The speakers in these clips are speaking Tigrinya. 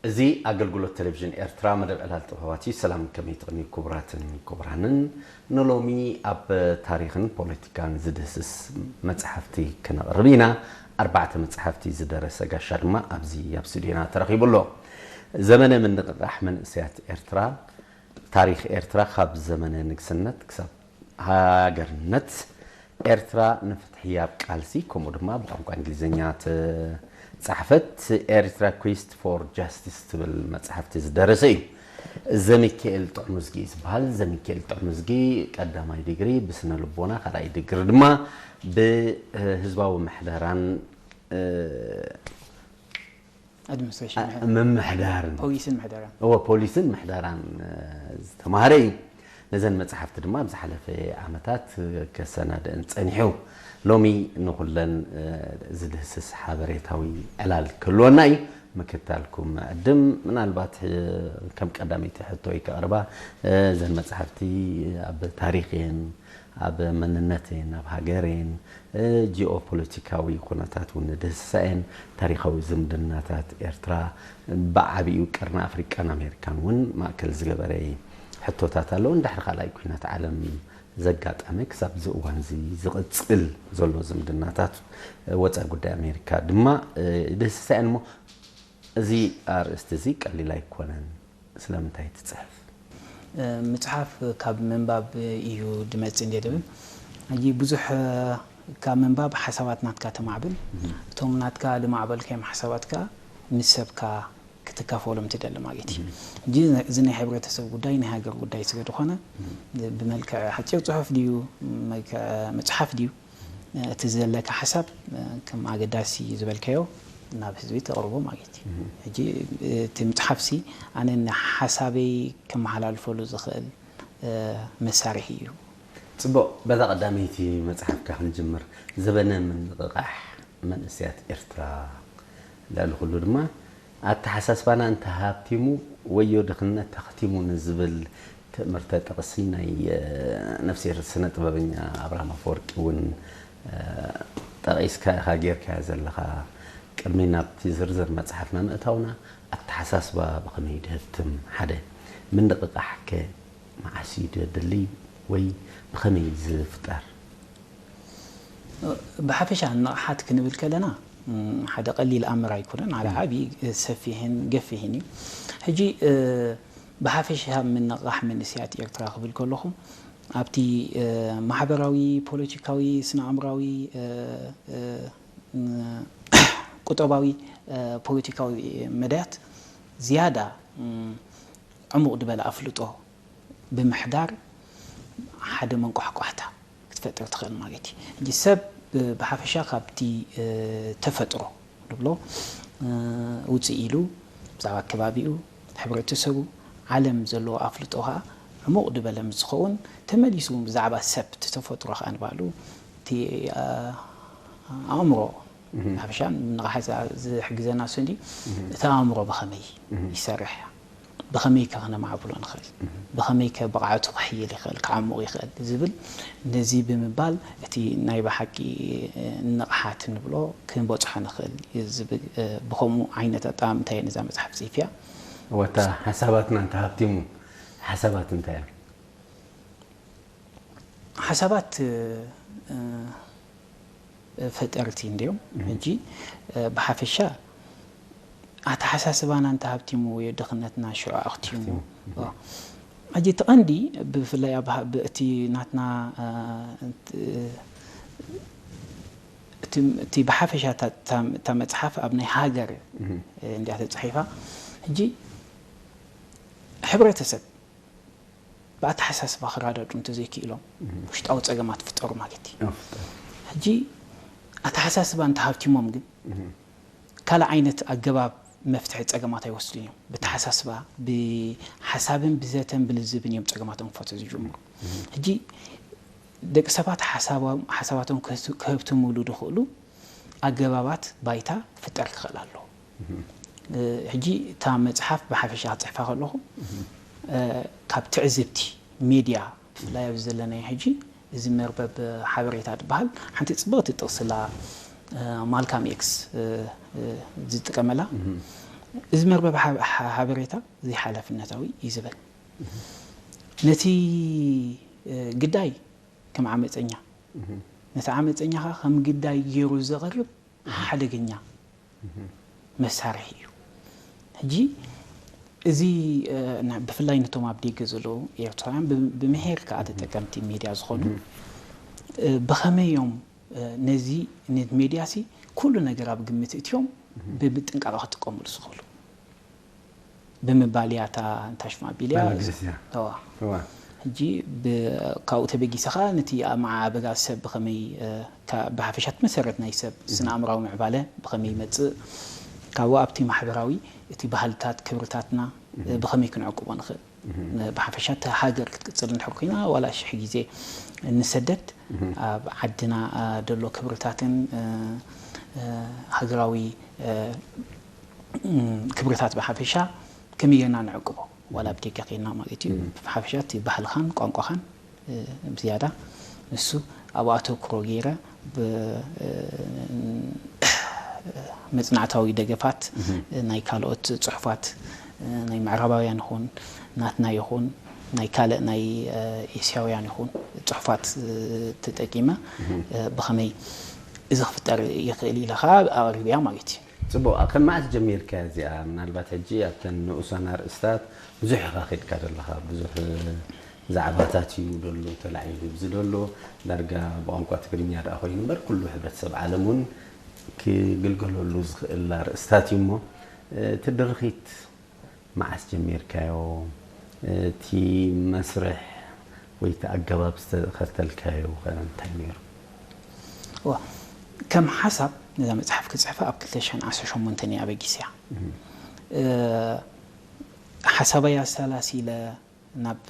እዚ ኣገልግሎት ቴሌቪዥን ኤርትራ መደብ ዕላል ጥበባት እዩ። ሰላም፣ ከመይ ትቕንዩ ክቡራትን ክቡራንን? ንሎሚ ኣብ ታሪኽን ፖለቲካን ዝድህስስ መጽሓፍቲ ክነቕርብ ኢና። ኣርባዕተ መጽሓፍቲ ዝደረሰ ጋሻ ድማ ኣብዚ ኣብ ስቱዲዮና ተረኺቡ ኣሎ። ዘመነ ምንቕቓሕ መንእሰያት ኤርትራ፣ ታሪኽ ኤርትራ ካብ ዘመነ ንግስነት ክሳብ ሃገርነት፣ ኤርትራ ንፍትሒ ኣብ ቃልሲ፣ ከምኡ ድማ ብቋንቋ እንግሊዝኛ ተጻሕፈት ኤሪትራ ኩስት ፎር ጃስቲስ ትብል መጽሓፍቲ ዝደረሰ እዩ። ዘሚካኤል ጥዑምዝጊ ዝበሃል። ዘሚካኤል ጥዑምዝጊ ቀዳማይ ዲግሪ ብስነ ልቦና፣ ካልኣይ ዲግሪ ድማ ብህዝባዊ ምሕደራን ኣድሚኒስትሬሽን ምምሕዳርን ፖሊስን ምሕደራን እዎ ፖሊስን ምሕደራን ዝተማሃረ እዩ። ነዘን መፅሓፍቲ ድማ ኣብ ዝሓለፈ ዓመታት ከሰናድእን ፀኒሑ። ሎሚ ንኹለን ዝድህስስ ሓበሬታዊ ዕላል ክህልወና እዩ። ምክታልኩም ዕድም። ምናልባት ከም ቀዳመይቲ ሕቶይ ከቕርባ፣ እዘን መፅሓፍቲ ኣብ ታሪኽ እየን፣ ኣብ መንነተን፣ ኣብ ሃገረን፣ ጂኦፖለቲካዊ ኩነታት እውን ንድህስሳ እየን። ታሪኻዊ ዝምድናታት ኤርትራ ብዓቢኡ ቀርኒ ኣፍሪቃን ኣሜሪካን እውን ማእከል ዝገበረ ሕቶታት ኣለዎ። እንድሕር ካልኣይ ኩናት ዓለም ዘጋጠመ ክሳብ እዚ እዋን እዚ ዝቕጽል ዘሎ ዝምድናታት ወፃኢ ጉዳይ ኣሜሪካ ድማ ይድህስሳ እየን። እሞ እዚ ኣርእስቲ እዚ ቀሊል ኣይኮነን። ስለምንታይ ትጽሕፍ? ምጽሓፍ ካብ ምንባብ እዩ ድመጽእ እንዴ ድብል ሕጂ ብዙሕ ካብ ምንባብ ሓሳባት ናትካ ተማዕብል እቶም ናትካ ድማዕበልካዮም ሓሳባት ከኣ ምስ ሰብካ ክትካፈሎም ትደሊ ማለት እዩ ሕጂ እዚ ናይ ሕብረተሰብ ጉዳይ ናይ ሃገር ጉዳይ ስለ ዝኾነ ብመልክዕ ሓጺር ጽሑፍ ድዩ መጽሓፍ ድዩ እቲ ዘለካ ሓሳብ ከም ኣገዳሲ ዝበልካዮ ናብ ህዝቢ ተቕርቦ ማለት እዩ። ሕጂ እቲ ምፅሓፍሲ ኣነ ንሓሳበይ ከመሓላልፈሉ ዝኽእል መሳርሒ እዩ። ፅቡቕ፣ በዛ ቀዳመይቲ መፅሓፍካ ክንጅምር። ዘበነ ምንቕቓሕ መንእሰያት ኤርትራ፣ ልዕሊ ኩሉ ድማ ኣተሓሳስባና እንተሃብቲሙ ወዮ ድኽነት ተኽቲሙ ንዝብል ትእምርተ ጥቕሲ ናይ ነፍስሄር ስነ ጥበበኛ ኣብርሃም ኣፈወርቂ እውን ጠቒስካ ኢኻ ጌርካዮ ዘለኻ። ቅድሚ ናብቲ ዝርዝር መጽሓፍና ምእታውና ኣተሓሳስባ ብኸመይ ድህብትም? ሓደ ምንቕቓሕከ መዓስ እዩ ደድሊ ወይ ብኸመይ ዝፍጠር? ብሓፈሻ ንቕሓት ክንብል ከለና ሓደ ቀሊል ኣምር ኣይኮነን፣ ሓደ ዓብዪ ሰፊሕን ገፊሕን እዩ። ሕጂ ብሓፈሻ ምንቕቓሕ መንእሰያት ኤርትራ ክብል ከለኹ ኣብቲ ማሕበራዊ፣ ፖለቲካዊ፣ ስነ ኣእምራዊ፣ ቁጠባዊ፣ ፖለቲካዊ መዳያት ዝያዳ ዕሙቕ ዝበለ ኣፍልጦ ብምሕዳር ሓደ መንቋሕቋሕታ ክትፈጥር ትኽእል ማለት እዩ። ሕጂ ሰብ ብሓፈሻ ካብቲ ተፈጥሮ ንብሎ ውፅእ ኢሉ ብዛዕባ ከባቢኡ፣ ሕብረተሰቡ፣ ዓለም ዘለዎ ኣፍልጦ ከዓ ዕሙቕ ዝበለ ምስ ዝኸውን ተመሊሱ እውን ብዛዕባ ሰብ እቲ ተፈጥሮ ከዓ ንባዕሉ እቲ ኣእምሮ ሓፈሻ ንቕሓት ዝሕግዘና እሱ እንዲ እቲ ኣእምሮ ብኸመይ ይሰርሕ ብኸመይ ከ ክነማዕብሎ ንኽእል ብኸመይ ከ ብቕዓቱ ክሕይል ይኽእል ክዓሙቕ ይኽእል ዝብል ነዚ ብምባል እቲ ናይ ብሓቂ ንቕሓት ንብሎ ክንበፅሖ ንኽእል ዝብል ብኸምኡ ዓይነት ኣጠማምታ እየ ነዛ መፅሓፍ ፅሒፈያ። ወታ ሓሳባትና እንተሃብቲሙ ሓሳባት እንታይ እዮም? ሓሳባት ፈጠርቲ እንድዮም። ሕጂ ብሓፈሻ ኣተሓሳስባና እንተሃብቲሙ ወይ ድኽነትና ሽዑ ኣኽቲሙ። ሕጂ እቲ ቀንዲ ብፍላይ ኣብ እቲ ናትና እቲ ብሓፈሻ እታ መፅሓፍ ኣብ ናይ ሃገር እንዲያ ተፃሒፋ ሕጂ ሕብረተሰብ ብኣተሓሳስባ ክራዳዱ እንተዘይክኢሎም ውሽጣዊ ፀገማት ፍጠሩ ማለት እዩ። ሕጂ ኣተሓሳስባ እንተሃብቲሞም ግን ካልእ ዓይነት ኣገባብ መፍትሒ ፀገማት ኣይወስዱን እዮም። ብተሓሳስባ ብሓሳብን ብዘተን ብልዝብን እዮም ፀገማቶም ክፈትሑ ዝጅምሩ። ሕጂ ደቂ ሰባት ሓሳባቶም ክህብትምሉ ዝኽእሉ ኣገባባት ባይታ ክፍጠር ክኽእል ኣለዎ። ሕጂ እታ መፅሓፍ ብሓፈሻ ክፅሕፋ ከለኹ ካብ ትዕዝብቲ ሜድያ ብፍላይ ኣብዚ ዘለናዮ ሕጂ እዚ መርበብ ሓበሬታ ዝበሃል ሓንቲ ፅብቕቲ ጥቕስላ ማልካም ኤክስ ዝጥቀመላ እዚ መርበብ ሓ- ሓ- ሓበሬታ ዘይሓላፍነታዊ እዩ ዝብል። ነቲ እ፣ ግዳይ ከም ዓመፀኛ፣ ነቲ ዓመፀኛ ኸዓ ከም ግዳይ ገይሩ ዘቕርብ ሓደገኛ መሳርሒ እዩ። ሕጂ እዚ እ፣ ና- ብፍላይ ነቶም ኣብ ደገ ዘለዉ ኤርትራውያን ብ- ብምሄር ከዓ ተጠቀምቲ ሜድያ ዝኾኑ እ፣ ብኸመይ እዮም እ፣ ነዚ ነቲ ሜድያ ሲ ኩሉ ነገር ኣብ ግምት እትዮም ብምጥንቃቐ ክጥቀሙሉ ዝኽእሉ ብምባል እያ እታ እንታሽማ ኣቢልያ። ባለግዝያ እዋ። እዋ ሕጂ ብ- ካብኡ ተበጊሰኻ ነቲ ኣብ መዓ ኣበጋዝ ሰብ ብኸመይ እ፣ ካ- ብሓፈሻት መሰረት ናይ ሰብ ስነ ኣእምራዊ ምዕባለ ብኸመይ ይመፅእ፣ ካብኡ ኣብቲ ማሕበራዊ እቲ ባህልታት ክብርታትና እ፣ ብኸመይ ክንዕቅቦ ንኽእል፣ ብሓፈሻ እቲ ሃገር ክትቅፅል እንድሕር ኮይና ዋላ ሽሕ ግዜ እንሰደድ ኣብ ዓድና እ፣ ደሎ ክብርታትን እ፣ እ፣ ሃገራዊ እ፣ እም፣ ክብርታት ብሓፈሻ ከመይ ጌርና ንዕቅቦ ዋላ ኣብ ደገ ኬድና ማለት እዩ። ብሓፈሻ እቲ ባህልኻን ቋንቋኻን እ፣ ብዝያዳ ንሱ ኣብ ኣተኩሮ ገይረ ብ- እ፣ መጽናዕታዊ ደገፋት እ፣ ናይ ካልኦት ጽሑፋት እ፣ ናይ ምዕራባውያን ይኹን ናትና ይኹን ናይ ካልእ ናይ እ፣ ኤስያውያን ይኹን ጽሑፋት እ፣ ተጠቂመ እ፣ ብኸመይ እዚ ክፍጠር ይኽእል ኢለ ኸዓ ኣቕሪበያ ማለት እዩ። ጽቡቕ። ከም መዓስ ጀሚርካ እዚኣ? ምናልባት ሕጂ ኣብተን ንኡሳን ኣርእስታት ብዙሕ ኢኻ ኸድካ ዘለኻ። ብዙሕ ዛዕባታት እዩ ደሎ ተላዒሉ። እዚ ደሎ ዳርጋ ብቋንቋ ትግርኛ ደኣ ኮይኑ እምበር፣ ኩሉ ሕብረተሰብ ዓለም እውን ክግልገለሉ ዝኽእል ኣርእስታት እዩ እሞ፣ እቲ ድርኺት መዓስ ጀሚርካዮ? እቲ መስርሕ ወይ እቲ ኣገባብ ዝተኸተልካዮ ከ እንታይ ነይሩ? እዋ፣ ከም ሓሳብ ነዛ መጽሓፍ ክጽሕፋ ኣብ ክልተ ሽሕን ዓሰርተ ሸሞንተን እየ ኣበጊስያ። እ፣ ሓሳበይ ኣሰላሲለ ናብ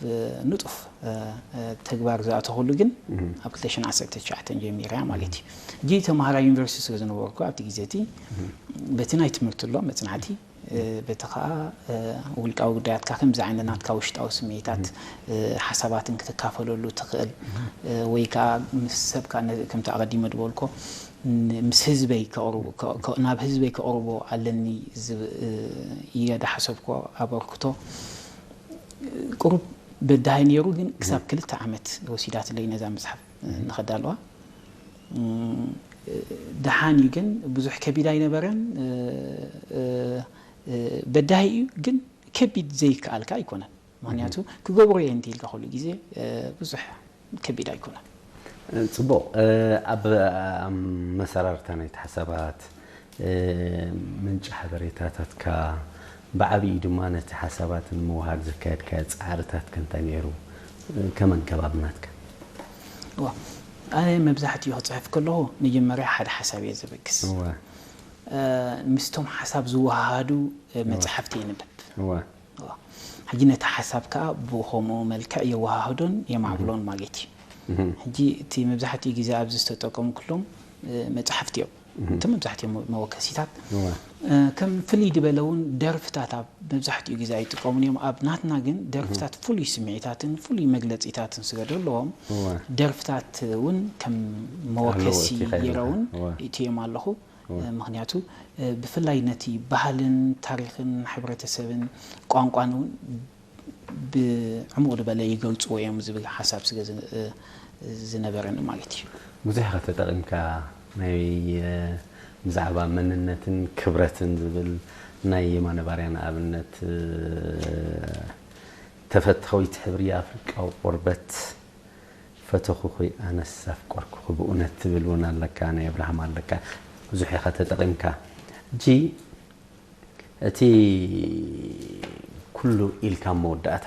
ንጡፍ እ፣ እ፣ ተግባር ዝኣተኹሉ ግን ኣብ ክልተ ሽሕን ዓሰርተ ትሽዓተን ጀሚረ እያ ማለት እዩ። ሕጂ ተምሃራይ ዩኒቨርሲቲ ስለ ዝነበርኩ ኣብቲ ግዜ እቲ በቲ ናይ ትምህርቲ ኣሎ መጽናዕቲ እ፣ በቲ ኸኣ እ፣ ውልቃዊ ጉዳያትካ ከምዚ ዓይነት ናትካ ውሽጣዊ ስምዒታት እ፣ ሓሳባትን ክትካፈለሉ ትኽእል እ፣ ወይ ከኣ ምስ ሰብካ ነ- ከምቲ ኣቐዲመ ዝበልኮ ን- ምስ ህዝበይ ከቕርቦ ከ- ከ- ናብ ህዝበይ ከቕርቦ ኣለኒ ዝብ- እ፣ ኢለ ዝሓሰብኮ ኣበርክቶ ቁሩብ በዳሂ ነይሩ፣ ግን ክሳብ ክልተ ዓመት ወሲዳትለይ ነዛ መጽሓፍ ንኸዳልዋ። እም፣ ደሓን እዩ፣ ግን ብዙሕ ከቢድ ኣይነበረን። እ፣ እ፣ እ፣ በዳሂ እዩ፣ ግን ከቢድ ዘይከኣልካ ኣይኮነን። ምክንያቱ ክገብሮ እየ እንተ ኢልካ ኩሉ ግዜ እ፣ ብዙሕ ከቢድ ኣይኮነን። ጽቡቕ። ኣብ ኣመሰራርታ ናይቲ ሓሳባት፣ ምንጪ ሓበሬታታትካ፣ ብዓቢኡ ድማ ነቲ ሓሳባት ንምውሃድ ዘካየድካዮ ጻዕርታት ከ እንታይ ነይሩ? ከመን ከባቢ ናትካ? እዋ፣ ኣነ መብዛሕትኡ ክጽሕፍ ከለኹ መጀመርያ ሓደ ሓሳብ እየ ዘበግስ። እወ። እ፣ ምስቶም ሓሳብ ዝወሃሃዱ እ፣ መጻሕፍቲ የንብብ። እወ። እዋ። ሕጂ ነቲ ሓሳብ ከኣ ብኸምኡ መልክዕ የወሃህዶን የማዕብሎን ማለት እዩ። ሕጂ እቲ መብዛሕትኡ ግዜ ኣብዚ ዝተጠቀምኩሎም እ፣ መጻሕፍቲ እዮም። እቲ መብዛሕትኦም መወከሲታት እወ። እ፣ ከም ፍልይ ዝበለ እውን ደርፍታት ኣብ መብዛሕትኡ ግዜ ኣይጥቀሙን እዮም። ኣብ ናትና ግን ደርፍታት ፍሉይ ስምዒታትን ፍሉይ መግለጺታትን ስለ ዘለዎም እወ። ደርፍታት እውን ከም መወከሲ ኣለዎ እቲ ኸይዲ። ገይረ እውን እወ። እትዮም ኣለኹ። እ፣ ምክንያቱ እ፣ ብፍላይ ነቲ ባህልን ታሪኽን ሕብረተሰብን ቋንቋን እውን ብዕሙቕ ዝበለ ይገልጽዎ እዮም ዝብል ሓሳብ ስለ ዝ- እ፣ ዝነበረኒ ማለት እዩ። ብዙሕ ኢኻ ተጠቒምካ ናይ እ፣ ብዛዕባ መንነትን ክብረትን ዝብል ናይ የማነ ባርያ ንኣብነት እ፣ ተፈተኸዊት ሕብሪ ኣፍሪቃዊ ቆርበት ፈተኹኺ ኣነስ ኣፍቀርኩኺ ብእውነት ትብል እውን ኣለካ፣ ናይ ኣብርሃም ኣለካ። ብዙሕ ኢኻ ተጠቒምካ። ሕጂ እቲ ኩሉ ኢልካ ኣብ መወዳእታ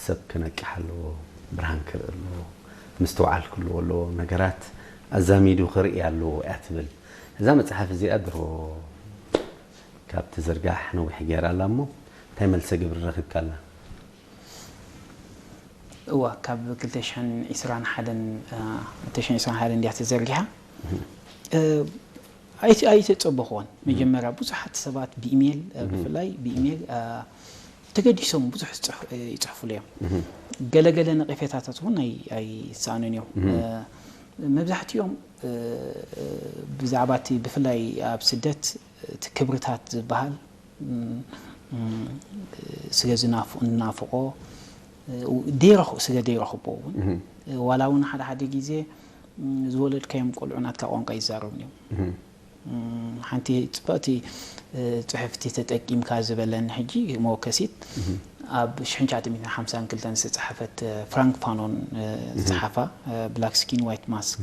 ሰብ ክነቅሕ ኣለዎ፣ ብርሃን ክርኢ ኣለዎ፣ ምስትውዓል ክህልዎ ኣለዎ፣ ነገራት ኣዛሚዱ ክርኢ ኣለዎ እያ ትብል። እዛ መጽሓፍ እዚኣ ድሮ ካብ ትዝርጋሕ ነዊሕ ገይራ ኣላ እሞ እንታይ መልሰ ግብሪ ረኺብካ ኣላ? እዋ፣ ካብ ክልተ ሽሕን ዕስራን ሓደን እ፣ ክልተ ሽሕን ዕስራን ሓደን እንድያ ተዘርጊሓ። እ፣ ኣይቲ- ኣይተጸበኽዎን። መጀመርያ ብዙሓት ሰባት ብኢሜል እ፣ ብፍላይ ብኢሜል እ፣ ተገዲሶም ብዙሕ ዝጽሕ- እ፣ ይጽሕፉሉ እዮም። ገለገለ ነቐፌታታት እውን ኣይ- ኣይሰኣኑን እዮም። እ፣ መብዛሕትኦም እ፣ እ፣ ብዛዕባ እቲ ብፍላይ ኣብ ስደት እቲ ክብርታት ዝበሃል ስገ ዝናፍቆ ደይረኽቦ እውን ዋላ እውን ሓደ ሓደ ግዜ ዝወለድካዮም ቆልዑ ናትካ ቋንቋ ይዛረቡን እዮም። ሓንቲ ፅብቕቲ ፅሕፍቲ ተጠቂምካ ዝበለን ሕጂ መወከሲት ኣብ ሽሕን ትሽዓተ ሚእትን ሓምሳን ክልተን ዝተፃሓፈት ፍራንክ ፋኖን ዝፀሓፋ ብላክ ስኪን ዋይት ማስክ፣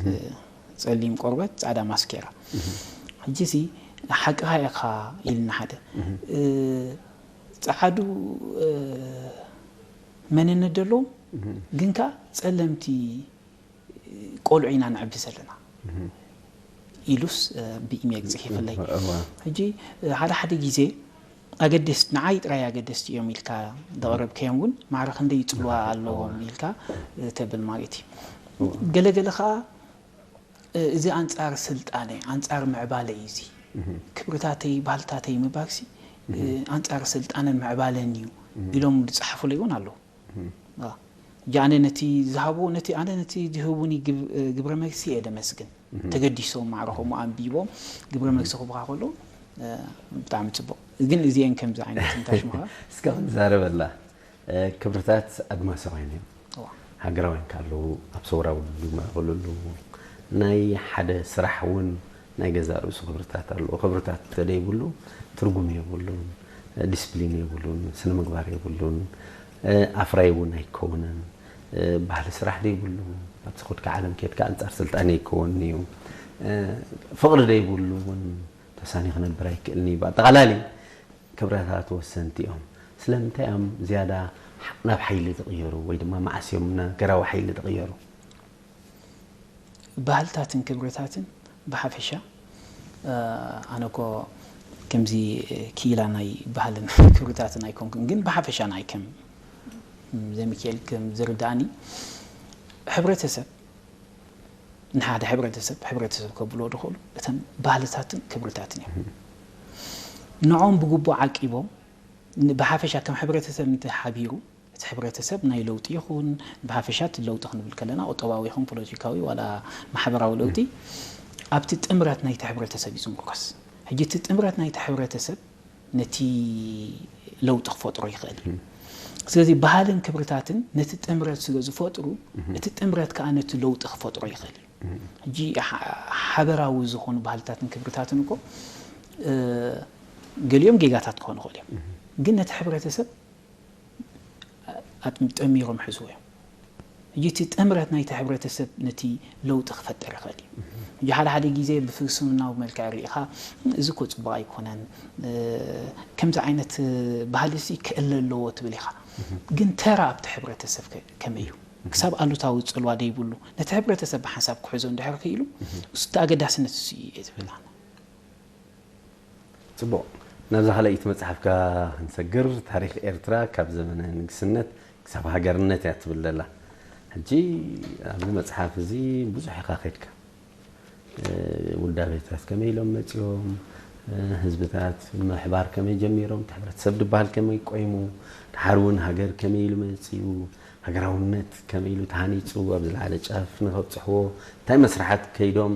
ጸሊም ቆርበት ጻዕዳ ማስኬራ። ሕጂ ሲ ሓቅኻ ኢኻ ኢልና ሓደ ጸዓዱ መንነት ደለዎም ግን ከኣ ጸለምቲ ቆልዑ ኢና ንዕቢ ዘለና ኢሉስ ብኢሜል ጽሒፍለይ። ሕጂ ሓደ ሓደ ግዜ ኣገደስቲ ንዓይ ጥራይ ኣገደስቲ እዮም ኢልካ ዘቕረብካዮም እውን ማዕረ ክንደይ ጽልዋ ኣለዎም ኢልካ ተብል ማለት እዩ። ገለገለ ከዓ እዚ ኣንጻር ስልጣነ ኣንጻር ምዕባለ እዩ። እዚ ክብርታተይ ባህልታተይ ምባልሲ ኣንጻር ስልጣነን ምዕባለን እዩ ኢሎም ዝጸሓፉለይ እውን ኣለዉ። ሕጂ ኣነ ነቲ ዝሃብዎ ነቲ ኣነ ነቲ ዝህቡኒ ግብረ መልሲ እየ ደመስግን። ተገዲሶም ማዕረ ከምኡ ኣንቢቦም ግብረ መልሲ ክቡካ ከሎ ብጣዕሚ ጽቡቕ። ግን እዚአን ከምዚ ዓይነት እንታሽምኻ እስካብ ንዛረበላ ክብርታት ኣድማሳውያን እዮም። ሃገራውያን ካለዉ ኣብ ሰውራ ውድብ ይማእኸሉ ኣለዉ። ናይ ሓደ ስራሕ እውን ናይ ገዛእ ርእሱ ክብርታት ኣለዎ። ክብርታት ተደይብሉ ትርጉም የብሉን፣ ዲስፕሊን የብሉን፣ ስነ ምግባር የብሉን፣ ኣፍራይ እውን ኣይከውንን። ባህሊ ስራሕ ደይብሉ ኣብቲ ኹድካ ዓለም ኬድካ ኣንጻር ስልጣን ይከውን እዩ። ፍቕሪ ደይብሉ እውን ተሳኒ ክነብር ኣይክእልን እዩ። ብኣጠቓላሊ ክብረታት ወሰንቲ እዮም። ስለምንታይ እዮም ዝያዳ ናብ ሓይሊ ዝቕየሩ ወይ ድማ መዓስ እዮም ነገራዊ ሓይሊ ዝቕየሩ? ባህልታትን ክብረታትን ብሓፈሻ ኣነ እኮ ከምዚ ክኢላ ናይ ባህልን ክብርታትን ኣይኮንኩን፣ ግን ብሓፈሻ ናይ ከም ዘሚካኤል ከም ዝርዳእኒ ሕብረተሰብ ንሓደ ሕብረተሰብ ሕብረተሰብ ከብሎ ዝኽእሉ እተን ባህልታትን ክብርታትን እዮም። ንዖም ብግቡእ ዓቂቦም ብሓፈሻ ከም ሕብረተሰብ እንተሓቢሩ እቲ ሕብረተሰብ ናይ ለውጢ ይኹን ብሓፈሻ እቲ ለውጢ ክንብል ከለና ቁጠባዊ ይኹን ፖለቲካዊ ዋላ ማሕበራዊ ለውጢ ኣብቲ ጥምረት ናይቲ ሕብረተሰብ እዩ ዝምርኮስ። ሕጂ እቲ ጥምረት ናይቲ ሕብረተሰብ ነቲ ለውጢ ክፈጥሮ ይኽእል እዩ። ስለዚ ባህልን ክብርታትን ነቲ ጥምረት ስለ ዝፈጥሩ እቲ ጥምረት ከዓ ነቲ ለውጢ ክፈጥሮ ይኽእል እዩ። ሕጂ ሓበራዊ ዝኾኑ ባህልታትን ክብርታትን እኮ ገሊኦም ጌጋታት ክኾኑ ይኽእሉ እዮም፣ ግን ነቲ ሕብረተሰብ ጠሚሮም ሕዝዎ እዮም። ሕጂ እቲ ጥምረት ናይቲ ሕብረተሰብ ነቲ ለውጢ ክፈጥር ይኽእል እዩ። ሕጂ ሓደ ሓደ ግዜ ብፍልስምናዊ መልክዕ ርኢኻ እዚ እኮ ፅቡቕ ኣይኮነን፣ ከምዚ ዓይነት ባህሊ ሲ ክእለ ኣለዎ ትብል ኢኻ። ግን ተራ ኣብቲ ሕብረተሰብ ከመይ እዩ? ክሳብ ኣሉታዊ ፅልዋ ደይብሉ ነቲ ሕብረተሰብ ብሓንሳብ ክሕዞ እንድሕር ክኢሉ እሱ እቲ ኣገዳስነት እሱ እዩ ዝብል ኣነ። ፅቡቕ፣ ናብዛ ካልኣይቲ መፅሓፍካ ክንሰግር፣ ታሪክ ኤርትራ ካብ ዘመነ ንግስነት ክሳብ ሃገርነት እያ ትብል ዘላ። ሕጂ ኣብዚ መፅሓፍ እዚ ብዙሕ ኢኻ ከድካ፣ ውዳቤታት ከመይ ኢሎም መፂኦም፣ ህዝብታት ምሕባር ከመይ ጀሚሮም፣ እቲ ሕብረተሰብ ድበሃል ከመይ ቆይሙ፣ ድሓር እውን ሃገር ከመይ ኢሉ መፂኡ፣ ሃገራውነት ከመይ ኢሉ ተሃኒፁ፣ ኣብ ዝለዓለ ጫፍ ንኸብፅሕዎ እንታይ መስርሓት ከይዶም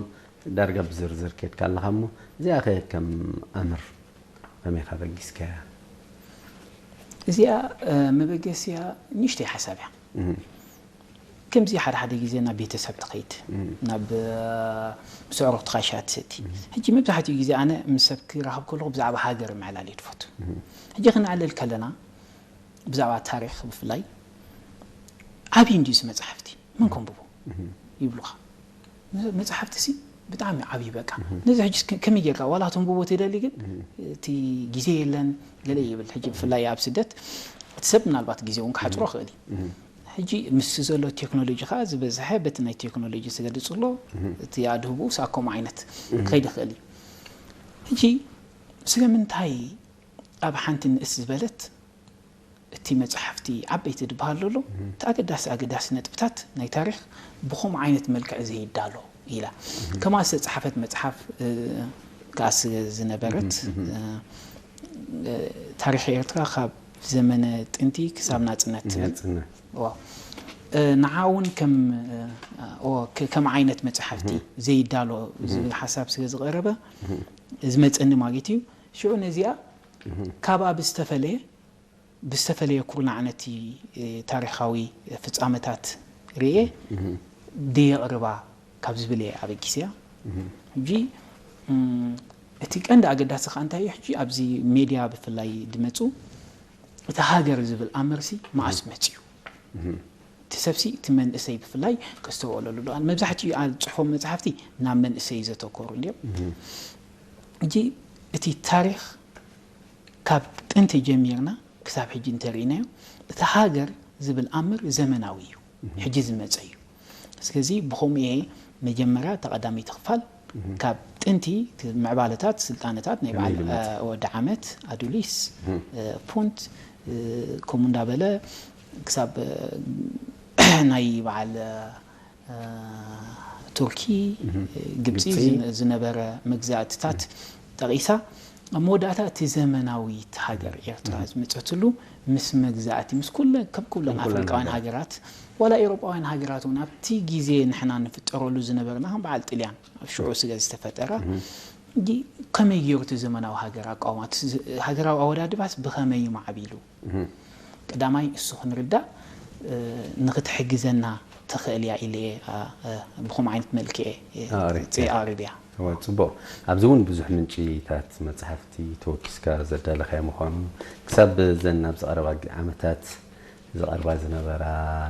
ዳርጋ ብዝርዝር ከድካ ኣለኻ እሞ እዚኣ ከ ከም ኣምር ከመይ ኢኻ በጊስካያ? እዚኣ መበገሲያ ንእሽተይ ሓሳብ እያ። ከምዚ ሓደ ሓደ ግዜ ናብ ቤተሰብ ትኸይድ፣ ናብ ምስ ኣዕሩኽትኻ ሻሂ ትሰቲ። ሕጂ መብዛሕትኡ ግዜ ኣነ ምስ ሰብ ክራኸብ ከለኹ ብዛዕባ ሃገር ምዕላል እየ ዝፈቱ። ሕጂ ክነዕልል ከለና ብዛዕባ ታሪኽ ብፍላይ ዓብዪ እንድዩ እዚ መፅሓፍቲ መን ከንብቦ ይብሉኻ። መፅሓፍቲ ሲ ብጣዕሚ ዓብዪ በቃ ነዚ ሕጂ ከመይ ጌርካ ዋላ ተንብቦ ትደሊ ግን እቲ ግዜ የለን ገለ ይብል። ሕጂ ብፍላይ ኣብ ስደት እቲ ሰብ ምናልባት ግዜ እውን ክሓፅሮ ይኽእል እዩ። ሕጂ ምስ ዘሎ ቴክኖሎጂ ከዓ ዝበዝሐ በቲ ናይ ቴክኖሎጂ ስገድፅ ኣሎ እቲ ኣድህቡ ሳብ ከምኡ ዓይነት ክኸይድ ይኽእል እዩ። ሕጂ ስለምንታይ ኣብ ሓንቲ ንእስ ዝበለት እቲ መፅሓፍቲ ዓበይቲ ዝበሃል ዘሎ እቲ ኣገዳሲ ኣገዳሲ ነጥብታት ናይ ታሪክ ብኸምኡ ዓይነት መልክዕ ዘይዳሎ ኢላ ከማኣ ዝተፅሓፈት መፅሓፍ ከኣ ዝነበረት ታሪክ ኤርትራ ካብ ዘመነ ጥንቲ ክሳብ ናፅነት ትብል ንዓ እውን ከም ዓይነት መፅሓፍቲ ዘይዳሎ ዝብል ሓሳብ ስለ ዝቐረበ ዝመፀኒ ማለት እዩ። ሽዑ ነዚኣ ካብኣ ብዝተፈለየ ብዝተፈለየ ኩርናዕ ነቲ ታሪኻዊ ፍጻመታት ርእየ ደየቕርባ ካብ ዝብል እየ ኣበጊሰያ። ሕጂ እቲ ቀንዲ ኣገዳሲ ከኣ እንታይ እዩ? ሕጂ ኣብዚ ሜድያ ብፍላይ ድመጹ እቲ ሃገር ዝብል ኣምርሲ መዓስ መጽዩ? እቲ ሰብሲ እቲ መንእሰይ ብፍላይ ከስተውዕለሉ ኣለዎ። መብዛሕትኡ ኣብ ጽሑፎም መጽሓፍቲ ናብ መንእሰይ ዘተኮሩ እንዲዮም። ሕጂ እቲ ታሪኽ ካብ ጥንቲ ጀሚርና ክሳብ ሕጂ እንተርኢናዮ እቲ ሃገር ዝብል ኣምር ዘመናዊ እዩ፣ ሕጂ ዝመጸ እዩ። ስለዚ ብኸምኡ እየ መጀመርያ እታ ቀዳመይቲ ክፋል ካብ ጥንቲ እቲ ምዕባለታት ስልጣነታት ናይ በዓል ወዲ ዓመት ኣዱሊስ ፑንት ከምኡ እንዳበለ ክሳብ ናይ በዓል ቱርኪ፣ ግብፂ ዝነበረ መግዛእትታት ጠቒሳ ኣብ መወዳእታ እቲ ዘመናዊት ሃገር ኤርትራ ዝመፀትሉ ምስ መግዛእቲ ምስ ኩለ ከም ኩለን ኣፍሪቃውያን ሃገራት ዋላ ኤውሮጳውያን ሃገራት እውን ኣብቲ ግዜ ንሕና ንፍጠረሉ ዝነበርና ከም በዓል ጥልያን ኣብ ሽዑ ስለ ዝተፈጠረ ከመይ ገይሩ እቲ ዘመናዊ ሃገር ኣቃውማ ሃገራዊ ኣወዳድባስ ብኸመይ እዩ ማዕቢሉ? ቀዳማይ እሱ ክንርዳእ ንክትሕግዘና ትኽእል እያ ኢለ እየ ብኸምኡ ዓይነት መልክዕ ኣቕሪብያ። ጽቡቕ። ኣብዚ እውን ብዙሕ ምንጭታት መጽሓፍቲ ተወኪስካ ዘዳለኻዮ ምዃኑ ክሳብ ዘን ኣብዚ ቀረባ ዓመታት ዝቐርባ ዝነበራ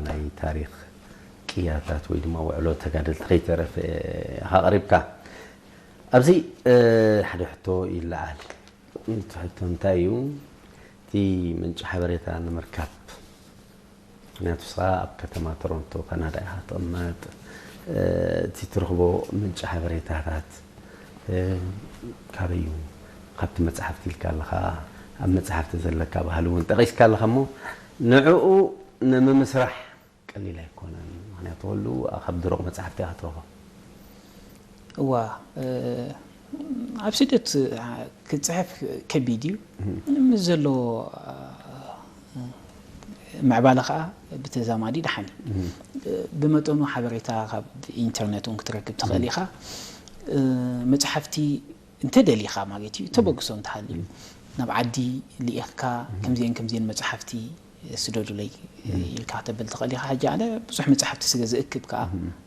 ናይ ታሪኽ ቅያታት ወይ ድማ ውዕሎ ተጋደልቲ ከይተረፈ ኢኻ ኣቕሪብካ። ኣብዚ ሓደ ሕቶ ይለዓል። እቲ ሕቶ እንታይ እዩ? እቲ ምንጪ ሓበሬታ ንምርካብ ምክንያቱ ንስኻ ኣብ ከተማ ቶሮንቶ ካናዳ ኢኻ ትቕመጥ። እቲ ትረኽቦ ምንጪ ሓበሬታታት ካበይ እዩ? ካብቲ መፅሓፍቲ ኢልካ ኣለኻ፣ ኣብ መፅሓፍቲ ዘለካ ባህሊ እውን ጠቒስካ ኣለኻ እሞ ንዕኡ ንምምስራሕ ቀሊል ኣይኮነን። ምክንያቱ ኩሉ ካብ ድሩቕ መፅሓፍቲ ኢኻ ትረኽቦ። እዋ ኣብ ስደት ክፅሕፍ ከቢድ እዩ። ምስ ዘሎ ምዕባለ ከዓ ብተዛማዲ ደሓን እዩ። ብመጠኑ ሓበሬታ ካብ ኢንተርነት እውን ክትረክብ ትኽእል ኢኻ። መፅሓፍቲ እንተደሊኻ ማለት እዩ ተበግሶ እንተሃልዩ ናብ ዓዲ ልኢኽካ ከምዚአን ከምዚአን መፅሓፍቲ ስደዱለይ ኢልካ ከተብል ትኽእል ኢኻ። ሕጂ ኣነ ብዙሕ መፅሓፍቲ ስለ ዝእክብ ከዓ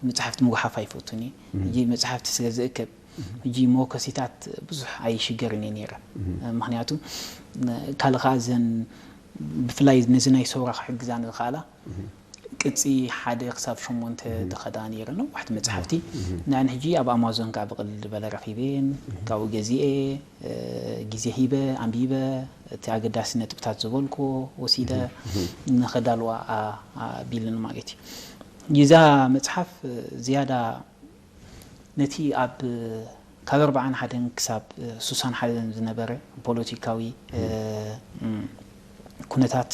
መፅሓፍቲ ምጉሓፍ ኣይፈቱን እየ። ሕጂ መፅሓፍቲ ስለ ዝእክብ ሕጂ መወከሲታት ብዙሕ ኣይሽገርን እየ ነይረ። ምክንያቱ ካልእ ከዓ እዘን ብፍላይ ነዚ ናይ ሰውራ ክሕግዛ ንዝኽኣላ ቅጺ ሓደ ክሳብ ሸሞንተ ዝኸዳ ነይረን ነዋሕቲ መጽሓፍቲ። ንዐን ሕጂ ኣብ ኣማዞን ከዓ ብቕልል ዝበለ ረኺበየን። ካብኡ ገዚኤ፣ ግዜ ሂበ፣ ኣንቢበ፣ እቲ ኣገዳሲ ነጥብታት ዝበልክዎ ወሲደ ንኸዳልዋ ኣቢልን ማለት እዩ። ይዛ መጽሓፍ ዝያዳ ነቲ ኣብ ካብ ኣርብዓን ሓደን ክሳብ ሱሳን ሓደን ዝነበረ ፖለቲካዊ ኩነታት፣